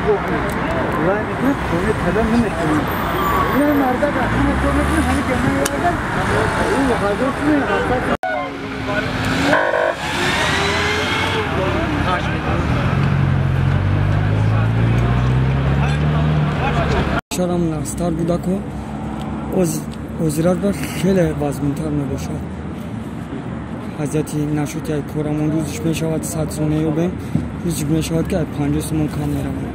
Нигоҳ кунед, вай мекунад, хонаи падар намехӯрад. Ина мардак ҳама кор мекунад, ҳами ҷамъа меоварад, ӯ 1000 сум, 700. Шарам нақстар будаку ҳозират ба хеле вазминтар мебошад. Ҳазрати нашоти ай корамон рӯзиш мешавад 100 сум меёбем, рӯзиш мешавад, ки ай 50 сумон кам меравад.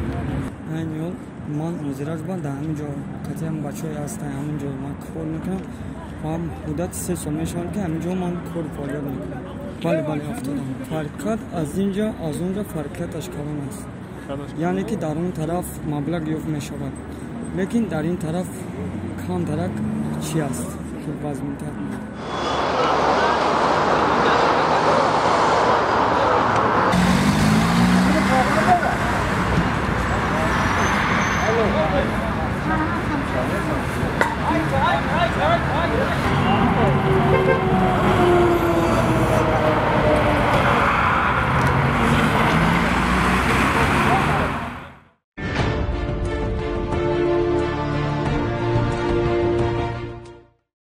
Айни ҳол ман ҳозират ба дар ҳамин ҷо қатъиан бачаҳое ҳастанд, ҳамин ҷо ман кор мекунам ва муддати 3 сол мешавад, ки ҳамин ҷо ман кори фаъолият мекунам. Бале, бале, афтодам. Фарқият аз инҷа, аз он ҷо фарқияташ калон аст, яъне ки дар он тараф маблағ ёфт мешавад, лекин дар ин тараф камтарак чи аст, вазминтар.